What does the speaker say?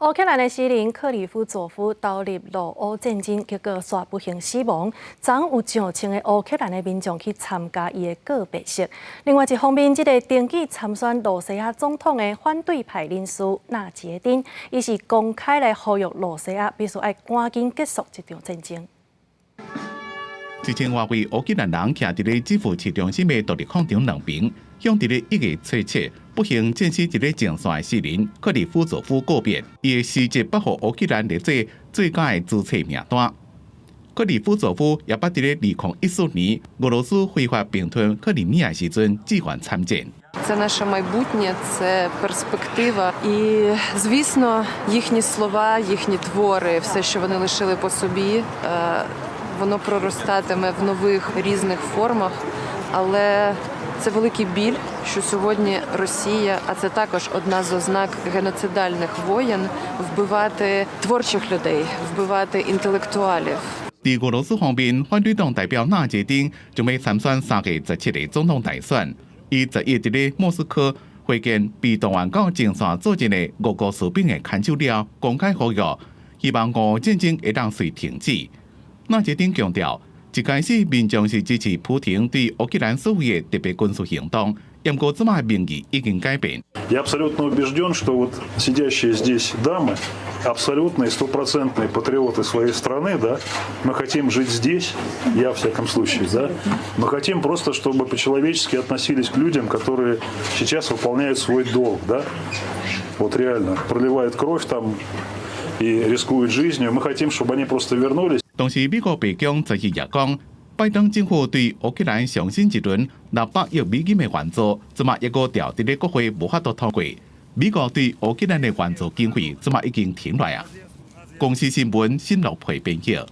烏克蘭的詩人克里夫佐夫投入俄烏戰爭，結果煞不幸死亡。昨昏有上千个烏克蘭的民眾去參加伊的告別式。另外一方面，這个登記參選露西亞總統的反對派人士納傑丁，伊是公開來呼籲露西亞必須愛趕緊結束這場戰爭。一千外位烏克蘭人徛佇咧基輔市中心的獨立廣場兩邊，向佇咧1月初7不幸戰死佇咧前線的詩人克里夫佐夫告別。伊的詩集予烏克蘭列做最佳的資冊名單。克里夫佐夫也捌佇咧2014年俄羅斯非法併吞克里米亞時陣志願參戰。 Це наше майбутнє, це перспектива. І, звісно, їхні слова, їхні твори, все, що вони лишили по собі, воно проростатиме в нових різних формах. Але це великий біль, що сьогодні Росія, а це також одна з ознак геноцидальних воєн, вбивати творчих людей, вбивати інтелектуалів. 佇俄羅斯方面，反對黨代表納傑丁將欲參選3月17日總統大選。伊11佇咧莫斯科會見被動員到前線作戰的俄國士兵的牽手了，公開呼籲，希望俄烏戰爭會當隨停止。納傑丁強調，一開始民眾是支持普廷對烏克蘭所謂的特別軍事行動，毋過這擺民意已經改變。 Я абсолютно убежден, что вот сидящие здесь дамы абсолютные стопроцентные патриоты своей страны, да, мы хотим жить здесь, я в всяком случае, да, мы хотим просто, чтобы по-человечески относились к людям, которые сейчас выполняют свой долг, да, вот реально проливают кровь там и рискуют жизнью, мы хотим, чтобы они просто вернулись. 同時，美國白宮昨日也講，拜登政府對烏克蘭上新一輪600億美金的援助，這馬猶閣吊佇咧國會無法度通過。美國對烏克蘭的援助經費，這馬已經停落來啊。公視新聞新樂培編譯。